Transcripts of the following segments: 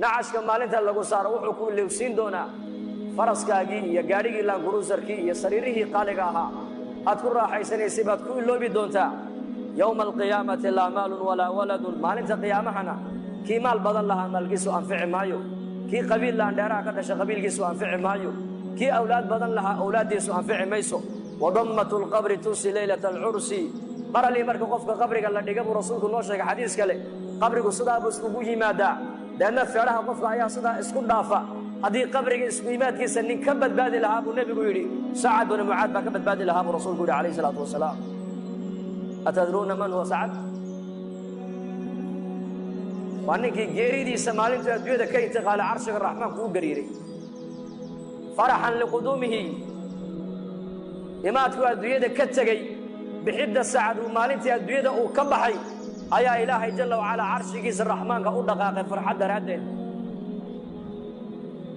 Nacashka maalinta lagu saaro wuxuu ku ilowsiin doonaa faraskaagii iyo gaadhigii laanguruusarkii iyo sariirihii qaaliga ahaa aad ku raaxaysanaysay baad ku iloobi doontaa. Yowma alqiyaamati laa maalun walaa waladun. Maalinta qiyaamahana kii maal badan lahaa maalkiisu anfici maayo, kii qabiil laandheeraha ka dhashay qabiilkiisu anfici maayo, kii awlaad badan lahaa awlaaddiisu anfici mayso. Wadammatu lqabri tunsi leylata alcursi. Mar allii marka qofka qabriga la dhiga buu rasuulku noo sheegay xadiis kale, qabrigu sidaa buu iskugu yimaadaa, deedna feedhaha qofka ayaa sidaa isku dhaafa. Haddii qabriga isku yimaadkiisa nin ka badbaadi lahaa buu nebigu yidhi, Sacad binu Mucaad baa ka badbaadi lahaa buu rasuulku yidhi calayhi salaatu wasalaam. Atadruuna man huwa Sacad? Waa ninkii geeridiisa maalintuu adduunyada ka intiqaalay carshiga raxmaanku u gariiray faraxan liquduumihi. Imaadkuu adduunyada ka tegey, bixidda Sacad uu maalintii adduunyada uu ka baxay ayaa Ilaahay jalla wacalaa carshigiisa raxmaanka u dhaqaaqay farxad daraaddeed.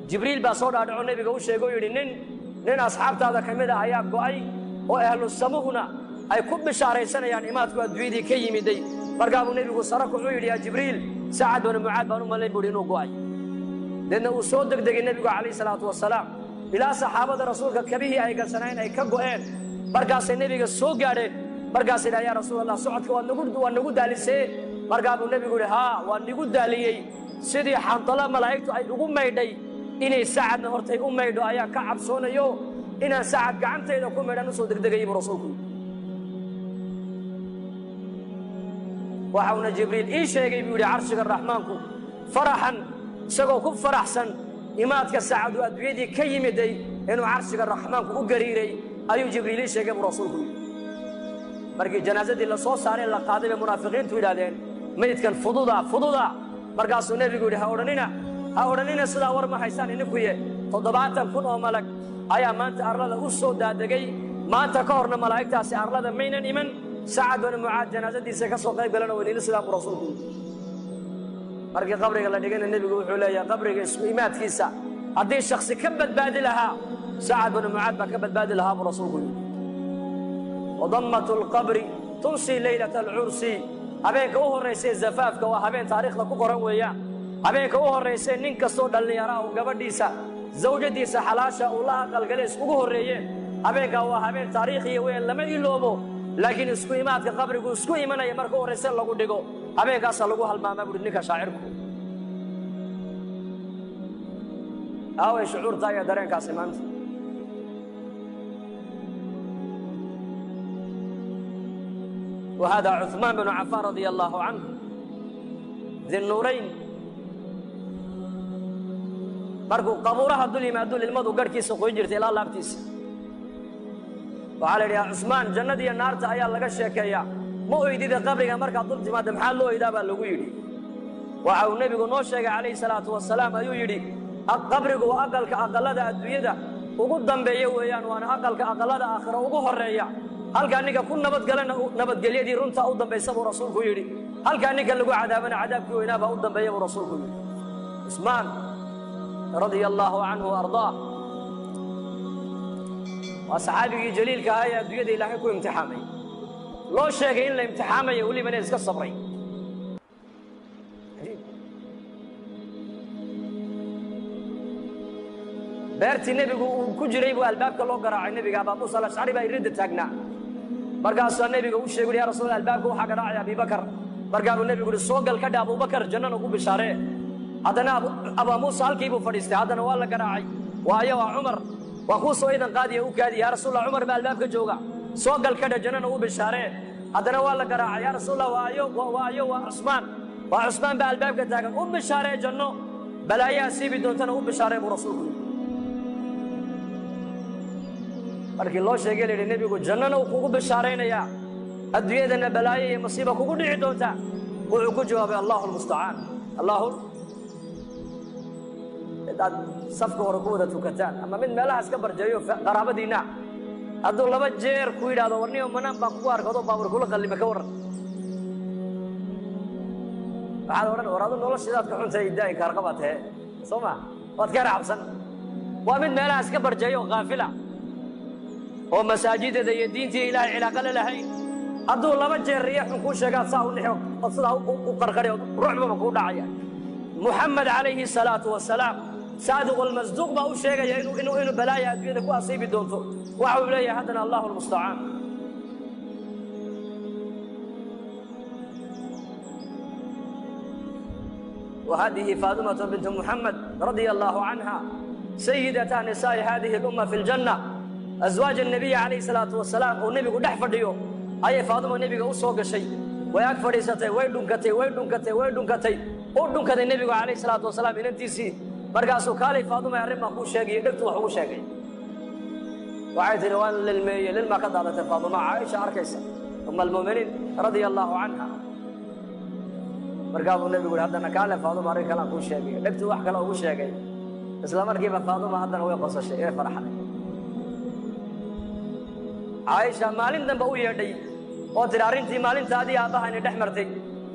Jibriil baa soo dhaadhaco nebiga u sheegay oo yidhi, nin asxaabtaada ka mid a ayaa go'ay oo ahlu samuhuna ay ku bishaaraysanayaan imaadku adduunyadii ka yimiday. Markaa buu nebigu sara kuxuu yidhi, yaa Jibriil, Sacad binu Mucaad baan u malayn buuhi inuu go'ay. Deedna uu soo degdegay nebigu calayhi salaatu wasalaam ilaa saxaabada rasuulka kabihii ay gasanayn ay ka go'een. Markaasay nebiga soo gaadheen, markaasay yidhaha, yaa rasuul Allah, socodka waad nagu daalisee. Markaa buu nebigu yidhi, haa, waa nigu daaliyey, sidii xantalo malaa'igtu ay ugu maydhay inay Sacadna hortay u maydho ayaan ka cabsoonayo, inaan Sacad gacantayda ku maydhan usoo degdegayay buu rasuulku yidhi. Waxauna Jibriil ii sheegay buu yidhi carshiga raxmaanku faraxan isagoo ku faraxsan imaadka Sacad uu adduunyadii ka yimiday inuu carshiga raxmaanku u gariiray ayuu Jibriil ii sheegay buu rasuulku yidhi. Markii janaasadii la soo saaray la qaaday bay munaafiqiintu yidhahdeen, maydkan fududa fududa. Markaasuu nebigu yidhi, ha odhanina, ha odhanina sidaa, war ma haysaan idinkuye, 70,000 oo malag ayaa maanta arlada u soo daadegay, maanta ka horna malaa'igtaasi arlada maynan iman, Sacad binu Mucaad janaasadiisa ka soo qayb galana weyniili, sidaa buu rasuulku yidhi. Markii qabriga la dhigana nebigu wuxuu leeyahay, qabriga isku imaadkiisa haddii shaksi ka badbaadi lahaa Sacad binu Mucaad baa ka badbaadi lahaa buu rasuulku yidhi. Wadammatu lqabri tunsi leylata alcursi. Habeenka u horraysay zafaafka waa habeen taariikhda ku qoran weeyaan. Habeenka u horraysay nin kastoo dhallinyara uu gabadhiisa zawjadiisa xalaasha uu la aqalgale iskugu horreeyeen, habeenkaa waa habeen taariikhiya weyn, lama iloobo. Laakiin isku imaadka qabrigu isku imanaya marka u horrayse lagu dhigo, habeenkaasaa lagu halmaamaa buuhi ninka shaacirku. Aaway shucuurtaa iyo dareenkaasi maanta? وهذا عثمان بن عفان رضي الله عنه ذي النورين markuu qabuuraha dul yimaado ilmadu garhkiisa qoyn jirtay ilaa laabtiisa. Waxaa la yidhi, yaa Cusmaan, jannada iyo naarta ayaa laga sheekeeyaa, ma oydida qabriga markaad dul timaadda, maxaa loo oydaa baa lagu yidhi. Waxa uu nebigu noo sheegay calayhi salaatu wasalaam ayuu yidhi, qabrigu waa aqalka aqallada adduunyada ugu dambeeya weeyaan, waana aqalka aqallada aakhira ugu horreeya. Halkaa ninka ku nabadgalana nabadgelyadii runta u dambaysa buu rasuulku yidhi, halkaa ninka lagu cadaabana cadaabkii weynaa baa u dambeeya buu rasuulku yidhi. Cusmaan radia allaahu canhu wa ardaah waa saxaabigii jaliilka ahaa ee adduunyada Ilaahay ku imtixaamay, loo sheegay in la imtixaamayo, welibana iska sabray. Beertii nebigu uu ku jiray buu albaabka loo garaacay nebiga. Abaa Muusa Alashcari baa iridda taagnaa. Markaasaa nebiga u sheegay, ya Rasuul, albaabka waxaa garaacaya Abibakar. Markaa buu nebigu yidhi, soo gal ka dha Abubakar, jannana ku bishaaree. Haddana Abaa Muusa halkii buu fadhiistay. Haddana waa la garaacay. Waayo, waa Cumar, waa kuu soo idan qaadiya, u kaadi. Yaa Rasuulallah, Cumar baa albaabka jooga, soo gal ka dha, jannana u bishaaree. Haddana waa la garaacay. Yaa Rasuulallah, waayo, waayo, waa Cusmaan, waa Cusmaan baa albaabka taagan, u bishaaree janno, balaayaha siibi doontana u bishaaree buu rasuulku yidhi. Markii loo sheegay la yidhi, nebigu jannana uu kugu bishaaraynayaa, adduunyadana balaayo iyo masiiba kugu dhici doontaa, wuxuu ku jawaabay, allahu lmustacaan. Allahu mid aad safka hore ku wada tukataan ama mid meelahaas ka barjeeyo qaraabadiinna hadduu laba jeer ku yidhahdo, warniyo manaan baan kugu arkado baabuur kula qallima, ka warran? Waxaad odhan, war adu noloshiidaad ka xuntahay, daa'inka harqabaad tahe, soo ma waad ka cabsan. Waa mid meelahaas ka barjeeyo oo kaafila oo masaajidada iyo diintii Ilaahay cilaaqa la lahayn, hadduu laba jeer riya xun kuu sheegaad saa u nixi ood sidaa u qarqari ood ruuxbaba kuu dhacaya. Muxamed calayhi salaatu wasalaam saadiqulmasduuq baa u sheegaya inuu balaaya adduunyada ku asiibi doonto. Waxa uu leeyahay haddana allahu lmustacaan. وهذه فاطمة بنت محمد رضي الله عنها سيدة نساء هذه الأمة في الجنة، أزواج النبي عليه الصلاة والسلام oo nebigu dhex fadhiyo ayay Faadimo nebiga u soo gashay. Way ag fadhiisatay, way dhunkatay, way dhunkatay, way dhunkatay, u dhunkaday nebigu calayhi salaatu wasalaam inantiisii. Markaasuu kaalay Faadimo, arrin baan kuu sheegay. Dhegtu wax ugu sheegay. Waxay tihi waan lilmeeyey, lilmaa ka daadatay Faadimo. Caaisha arkaysa, uma almu'miniin radia allahu canha. Markaa buu nebigu yidhi haddana kaale Faaduma, arrin kalaan kuu sheegay. Dhegtu wax kale ugu sheegay. Isla markiiba Faaduma haddana way qosashay, way farxday. Caaisha maalin dambe u yeedhay oo tidhi arrintii maalinta adii aabbahani dhex martay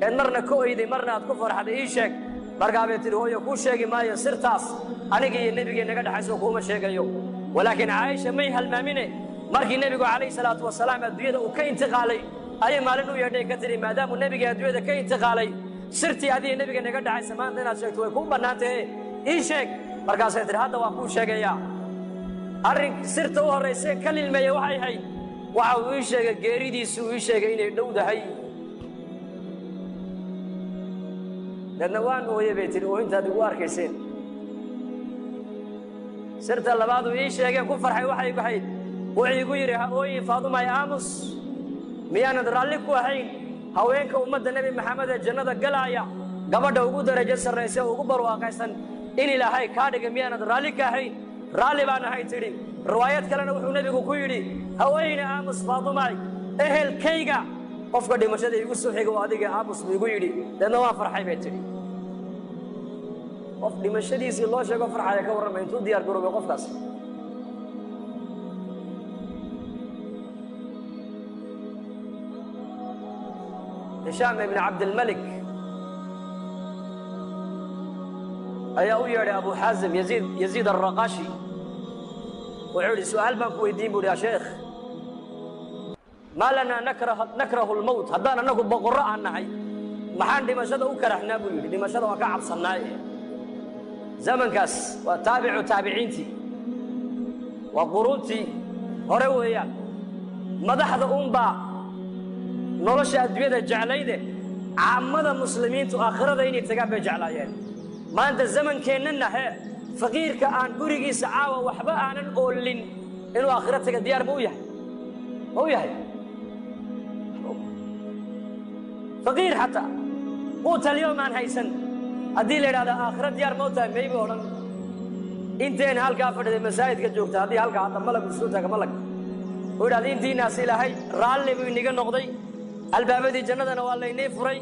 eed marna ka oyday marna aad ku farxday ii sheeg. Markaa bay tidhi hooyo, kuu sheegi maayo sirtaas, aniga iyo nebigii naga dhexayso kuuma sheegayo. Walaakiin Caaisha may halmaamine, markii nebigu calayhi salaatu wasalaam adduunyada uu ka intiqaalay ayay maalin u yeedhay ka tidhi maadaamuu nebigii adduunyada ka intiqaalay, sirtii adiga nebiga naga dhexaysa maanta inaad sheegto way kuu bannaan tahe, ii sheeg. Markaasay tidhi hadda waan kuu sheegayaa. Arrin sirta u horraysee ka lilmeeya waxay ahayd waxa uu ii sheegay geeridiisu uu ii sheegay inay dhowdahay. Deedna waan ooye bay tidhi, ooyintaad igu arkayseen. Sirta labaad uu ii sheegeen ku farxay waxay ahayd wuxuu igu yidhi ha ooyin Faadumay, aamus, miyaanad raalli ku ahayn haweenka ummadda Nebi Maxamed ee jannada galaaya gabadha ugu darajo sarraysa ugu barwaaqaysan in Ilaahay kaa dhigay? Miyaanad raalli ka ahayn? Raalli baan ahay tidhi. Riwaayad kalena wuxuu nebigu ku yidhi ha ooyina, aamus Faadumay, ehelkayga qofka dhimashada igu soo xiga oo adiga, aamus buu igu yidhi. Deedna waan farxay bay tidhi. Qof dhimashadiisii loo sheego farxaya, ka warramay intuu diyaar garoobay qofkaas? Hishaam ibni Cabdilmalik ayaa u yeedhay Abu Xaazim Yaziid Alraqashi. Wuxuu yidhi su'aal baan ku weydiin bu yidhi, ya sheekh, maa lanaa nakrahu lmowt? Haddaan annagu boqorro aan nahay maxaan dhimashada u karahnaa buu yidhi. Dhimashada waan ka cabsannaaye. Zamankaas waa taabicu taabiciintii, waa quruuntii hore weeyaan. Madaxda uunbaa nolosha adduunyada jeclayde, caamada muslimiintu aakhirada inay tagaan bay jeclaayeen. Maanta zamankeennana hee faqiirka aan gurigiisa caawa waxba aanan oolin inuu aakhiro taga diyaar ma u yahay? Ma u yahay? Faqiir xataa quuta alyawm aan haysan haddii la yidhahdo aakhiro diyaar ma u tahay, mayba odhan. Inteena halkaa fadhiday masaajidka joogta, haddii halkaa hadda malag uu soo taaga, malag uu yidhahda intiinaas Ilaahay raalli buu iniga noqday, albaabadii jannadana waa laynii furay,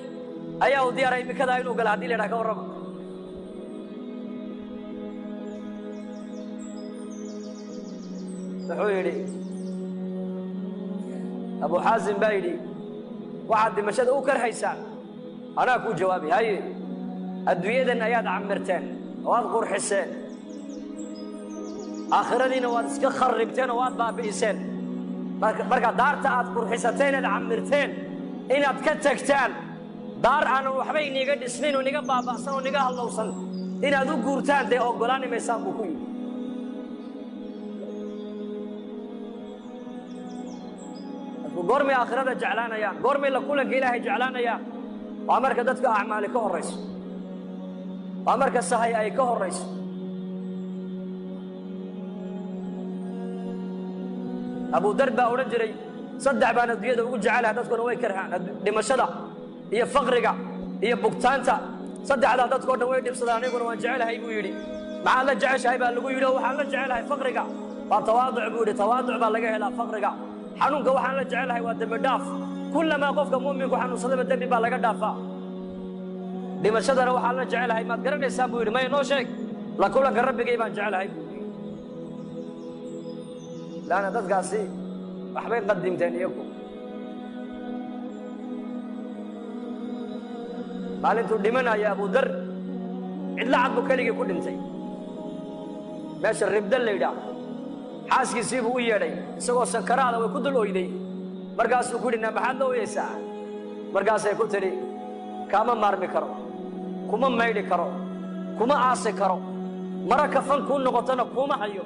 ayaa uu diyaaray imikadaa inuu gala haddii la yidhaha, ka warrama? Wuxuu yidhi Abu Xaasim baa yidhi waxaad dhimashada u karhaysaan anaa kuu jawaabay. Haye, adduunyadan ayaad camirteen oo aad qurxiseen, aakhiradiina waad iska kharribteen oo waad baabi'iseen. Marka daarta aad qurxisateen aad camirteen inaad ka tagtaan, daar aanan waxba iniga dhisnayn oo niga baaba'san oo niga hallowsan inaad u guurtaan dee oggolaani maysaan buu ku yidhi. Dadku goormay aakhirada jeclaanayaan? Goormay la kulanka Ilaahay jeclaanayaan? Waa marka dadka acmaali ka horrayso, waa marka sahay ay ka horrayso. Abu Dar baa odhan jiray saddex baan adduunyada ugu jecelahay, dadkuna way karhaan: dhimashada iyo faqriga iyo bugtaanta. Saddexdaa dadkao dhan way dhibsadaan, aniguna waan jecelahay buu yidhi. Maxaad la jeceshahay baa lagu yidhi. Oo waxaan la jecelahay faqriga waa tawaaduc buu yidhi, tawaaduc baa laga helaa faqriga. Xanuunka waxaan la jecelahay waa dembi dhaaf, kullamaa qofka mu'minku xanuunsadaba dembi baa laga dhaafaa. Dhimashadana waxaan la jecelahay maad garanaysaan buu yidhi. Maya, noo sheeg. La kulanka rabbigay baan jecelahay buu yidhi. Laanna dadkaasi waxbay qadimteen iyagu. Maalintuu dhimanaya Abudar cidla cad buu keligii ku dhintay meesha Ribda la yidhaah. Xaaskiisii buu u yeedhay isagoo sankaraada, way ku dul oyday. Markaasuu ku yidhi na maxaad la oyeysaa? Markaasay ku tidhi kaama maarmi karo, kuma maydhi karo. Kuma aasi karo, mara kafan kuu noqotona kuma hayo.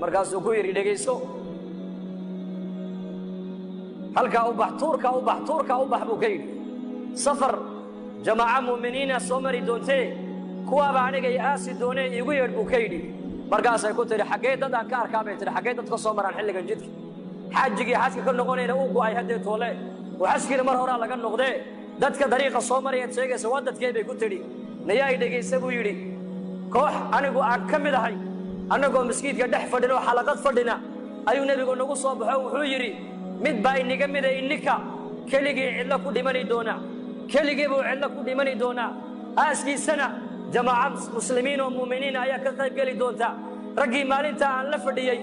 Markaasuu ku yidhi, dhegayso, halkaa u bax, tuurkaa u bax, tuurkaa u bax, buu ka yidhi. Safar jamaaca mu'miniina soo mari doontee, kuwaaba aniga i aasi doonee, iigu yeedh, buu ka yidhi. Markaasay ku tidhi, xaggee dad aan ka arkaa, bay tidhi, xaggee dad ka soo maraan xilligan jidka? Xaajigii xajka ka noqonayna uu go'ay haddee toole, oo xajkiina mar horaa laga noqdee, dadka dariiqa soo marayaad sheegaysa waa dadkee, bay ku tidhi. Nayaa, i dhegaysa, buu yidhi. Koox anigu aan ka mid ahay, annagoo maskiidka dhex fadhina oo xalaqad fadhina, ayuu nebigu nagu soo baxo. Wuxuu yidhi, mid baa iniga mida ininka keligii cidlo ku dhimani doonaa, keligii buu cidlo ku dhimani doonaa, aaskiisana jamaaca muslimiin oo mu'miniin ayaa ka qayb geli doonta. Raggii maalinta aan la fadhiyey,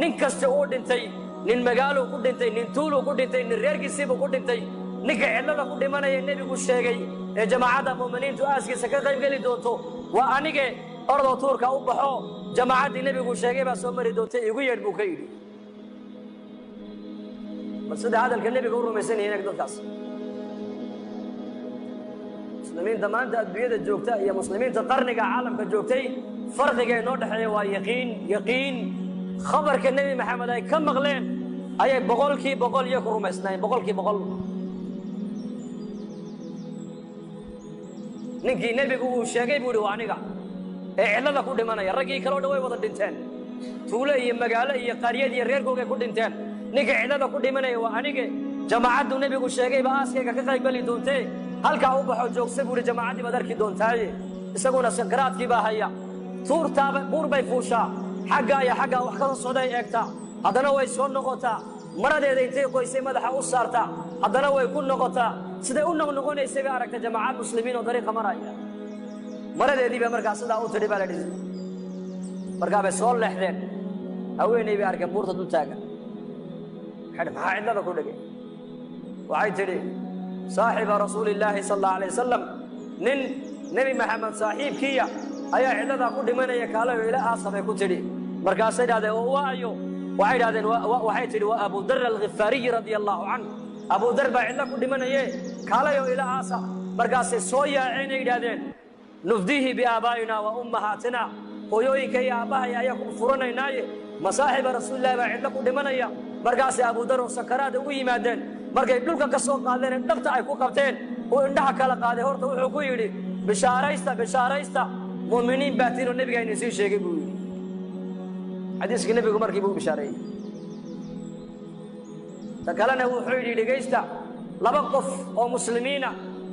nin kasta uu dhintay, nin magaaluu ku dhintay, nin tuuluu ku dhintay, nin reerkiisiibuu ku dhintay. Ninka cidlada ku dhimanaya nebigu sheegay ee jamaacadda mu'miniintu aaskiisa ka qayb geli doonto waa anige. Ordoo tuurka u baxo, jamaacaddii nebigu sheegay baa soo mari doonta, igu yeedh, buu ka yidhi. Bal sida hadalka nebiga u rumaysan yihiin dadkaas. Muslimiinta maanta adduunyada joogta iyo muslimiinta qarniga caalamka joogtay, farqiga inoo dhexeeya waa yaqiin. Yaqiin khabarka Nebi Maxamed ay ka maqleen ayay 100% iyo ku rumaysnaayeen, 100%. Ninkii nebigu uu sheegay, buu yidhi, waa aniga ee cidlada ku dhimanaya. Raggii kaleo dhan way wada dhinteen, tuulo iyo magaalo iyo qaryad iyo reerkoogay ku dhinteen. Ninka cidlada ku dhimanaya waa anige, jamaacaddu nebigu sheegay baa aaskayga ka qayb geli doontee, halkaa u baxo, joogsa, buu yidhi, jamaacaddii baad arki doontaaye. Isaguna sankaraadkii baa haya. Tuurtaaba buur bay fuushaa, xaggaa iyo xaggaa wax kasoo socday eegtaa, haddana way soo noqotaa. Maradeeda intay qoysay madaxa u saartaa, haddana way ku noqotaa. Siday u noqnoqonaysay bay aragtay jamaacad muslimiin oo dariiqa maraya. Maradeedii bay markaa sidaa u tidhi, baa la dhihi. Markaa bay soo leexdeen, haweeney bay arkeen buurta dul taagan. Waxay, maxaa cidlada ku dhigay? Waxay tidhi, saaxiba rasuulillaahi sal allahu alayh wasalam, nin Nebi Maxamed saaxiibkiiya ayaa cidladaa ku dhimanaya, kaalayo ila aasa, bay ku tidhi. Markaasay idhahdeen, oo waayo? Waxay idhahdeen, waxay tidhi, waa Abu Dar Alghifaariyi radia allahu canh, Abu Dar baa cidlo ku dhimanaye, kaalayo ila aasa. Markaasay soo yaaceenay yidhahdeen, nufdiihi biaabaa'ina wa ummahaatina, hooyooyinka iyo aabbahay ayaa ku furanaynaaye, masaaxiba rasuulillahi baa cidlo ku dhimanaya? Markaasay Abu Dar oo sakaraada ugu yimaadeen. Markay dhulka ka soo qaadeen, dhabta ay ku qabteen, uu indhaha kala qaaday, horta wuxuu ku yidhi, bishaaraysta, bishaaraysta, mu'miniin baa tiinoo nebiga idin sii sheegay, buu yidhi. Xadiiskii nebigu markii buu u bishaareeyey. Ta kalena wuxuu yidhi, dhegaysta, laba qof oo muslimiina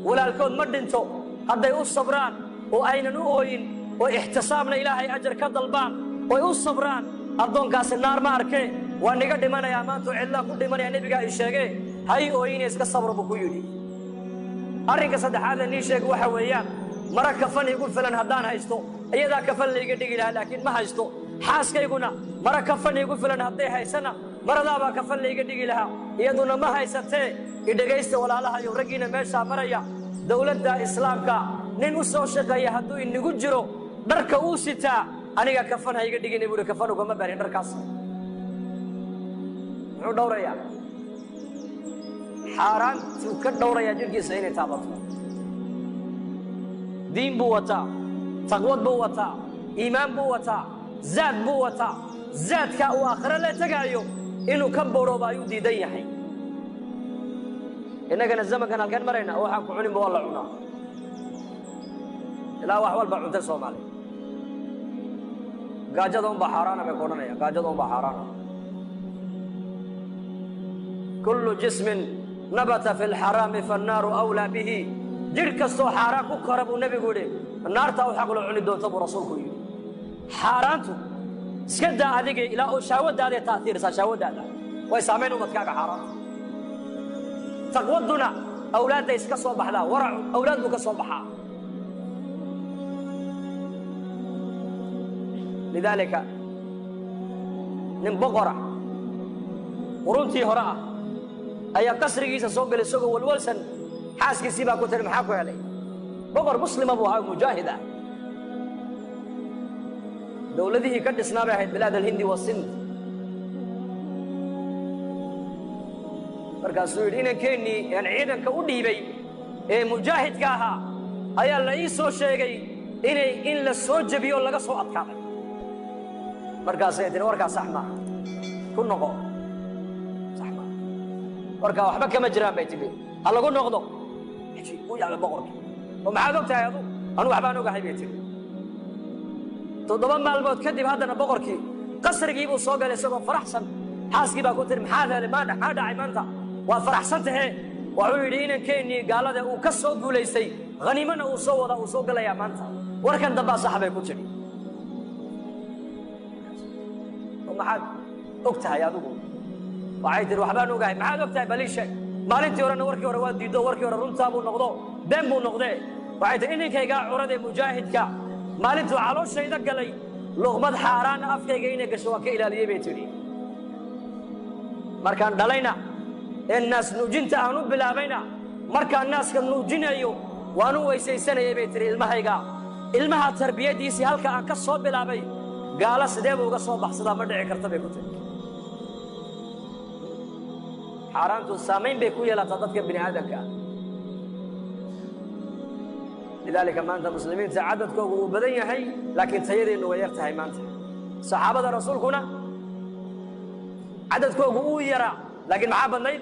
walaalkood ma dhinto, hadday u sabraan oo aynan u ooyin oo ixtisaabna Ilaahay ajar ka dalbaan oy u sabraan, addoonkaasi naar ma arkee. Waa niga dhimanayaa maantuu cidlaan ku dhimanaya, nebigaa ii sheegee, hay ooyine, iska sabra, buu ku yidhi. Arrinka saddexaad ee nii sheega waxa weeyaan, mara kafan igu filan haddaan haysto, iyadaa kafan layga dhigi lahaa, laakiin ma haysto. Xaaskayguna mara kafan igu filan hadday haysana, maradaabaa kafan layga dhigi lahaa, iyaduna ma haysatee. Idhegaysta walaalahayo, raggiina meeshaa maraya, dowladda islaamka nin u soo shaqeeya hadduu inagu jiro, dharka uu sitaa aniga kafan ha iga dhigina, buuhi. Kafan ugama baarin dharkaas. Muxuu dhowrayaa? Xaaraantuu ka dhowrayaa jidhkiisa inay taabato. Diin buu wataa, taqwad buu wataa, iimaan buu wataa, zaad buu wataa. Zaadkaa uu aakhiro la tegaayo inuu ka borooba ayuu diidan yahay. Innagana zamankan halkeen marayna? Waxaan ku cuninba waa la cunaa, ilaa wax walba cuntay Soomaaliya. Gaajada unbaa xaaraana, bay ku odhanayaan, gaajada unbaa xaaraana. Kullu jismin nabata fi lxaraami fannaaru awlaa bihi. Jidh kastoo xaaraan ku kora, buu nebigu yidhi, naartaa u xaqlo cuni doonta, buu rasuulku yidhi. Xaaraantu iska daa adigay, ilaa oo shahwadaaday taatiirsaa, shahwadaada way saamayn ubadkaaga xaaraantu. Taqwaduna awlaadday iska soo baxdaa, waracu awlaad buu ka soo baxaa. Lidaalika nin boqora quruntii hore ah ayaa qasrigiisa soo galay isagoo walwalsan. Xaaskiisii baa ku tiri, maxaa ku helay? Boqor muslima buu ahaa, mujaahid ah. Dowladihii ka dhisnaa bay ahayd bilaad alhindi wasind. Markaasuu yidhi, inankeenii aan ciidanka u dhiibay ee mujaahidka ahaa Ayaa la ii soo sheegay inay in la soo jebiyo laga soo adkaaday. Markaasay tiri, warkaa sax maaha, ku noqo, sax maaha warkaa, waxba kama jiraan bay tidhi, ha lagu noqdo. U yaabay boqorkii, oo maxaad og tahay adu? Anu waxbaan ogahay bay tidhi. 7 maalmood kadib haddana boqorkii qasrigii buu soo galay isagoo faraxsan. Xaaskii baa ku tiri, maxaad helay? Maa maxaa dhacay maanta? Waad faraxsan tahee. Wuxuu yidhi, inankeenii gaalada uu ka soo guulaystay, khaniimana uu soo wadaa, uu soo galayaa maanta. Warkan dambaa sax bay ku tidhi. Oo maxaad og tahay adigu? Waxay tihi, waxbaan ogahay. Maxaad og tahay? Bal ii sheeg. Maalintii horena warkii hore waa diiddo, warkii hore runtaa buu noqdo, been buu noqdee. Waxay tihi, inankaygaa curad ee mujaahidka maalintuu calooshayda galay, luqmad xaaraana afkayga inay gasho waan ka ilaaliyey bay tidhi. Markaan dhalayna ee naas nuujinta aan u bilaabayna, markaan naaska nuujinayo waan u weysaysanayay bay tihi ilmahayga. Ilmaha tarbiyadiisii halka aan ka soo bilaabay, gaalo sidee buu uga soo baxsadaa? Ma dhici karta bay ku tiri. Xaaraantu saamayn bay ku yeelataa dadka bini aadamka ah. Lidaalika maanta muslimiinta cadadkoogu uu badan yahay, laakiin tayadeennu way yar tahay. Maanta saxaabada rasuulkuna cadadkoogu uu yaraa, laakiin maxaa badnayd?